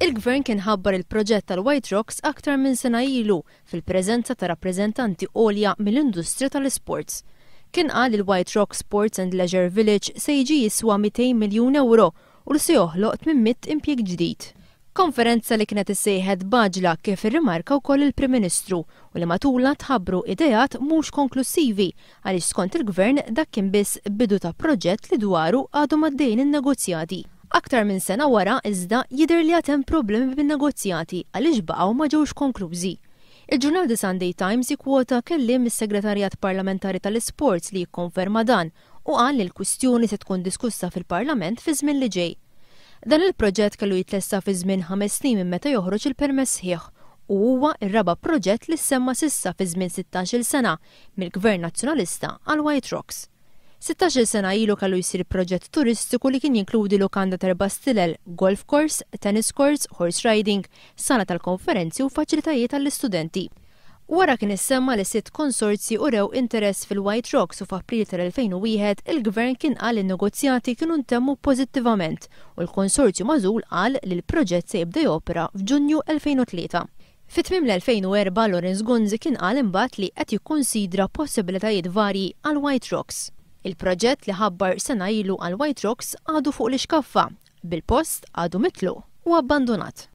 Il-Gvern kien ħabbar il-proġett tal-White Rocks aktar minn sena ilu fil-preżenza ta' rappreżentanti għolja mill-industrija tal-isports. Kien qal li l-White Rocks Sports and Leisure Village se jiġi jiswa 200 miljun ewro u li se joħloq 800 impjieg ġdid. Konferenza li kienet issejħet b'għaġla kif irrimarka wkoll il-Prim Ministru u li matulha tħabbru ideat mhux konklussivi għaliex skont il-Gvern dak kien biss bidu ta' proġett li dwaru għadhom għaddejjin in-negozjati. Aktar minn sena wara, iżda, jidher li għad hemm problemi bin-negozjati għaliex baqgħu ma ġewx konklużi. Il-ġurnal The Sunday Times jikkwota kelliem mis-Segretarjat Parlamentari tal-Isports li jikkonferma dan u qal li l-kwistjoni se tkun diskussa fil-Parlament fiż-żmien li ġej. Dan il-proġett kellu jitlesta fi żmien 5 snin minn meta joħroġ il-permess sħiħ u huwa r-raba' proġett li ssemma s'issa fi żmien 16-il sena mill-Gvern Nazzjonalista għal White Rocks. 16-il sena ilu kellu jsir proġett turistiku li kien jinkludi lukanda t'erba' stilel, golf course, tennis courts, horse riding, sala tal-konferenzi u faċilitajiet għall-istudenti. Wara kien issemma li sitt konsorzji urew interess fil-White Rocks u f'April tal-2001 il-Gvern kien qal li n-negozjati kienu ntemmu pożittivament u l-konsorzju magħżul qal li l-proġett se jibda jopera f'Ġunju 2003. Fit-tmiem l-2004 Lawrence Gonzi kien qal imbagħad li qed jikkonsidra possibilitajiet varji għal White Rocks. Il-proġett li ħabbar sena ilu għal White Rocks għadu fuq l-ixkaffa, bil-post għadu mitluq u abbandonat.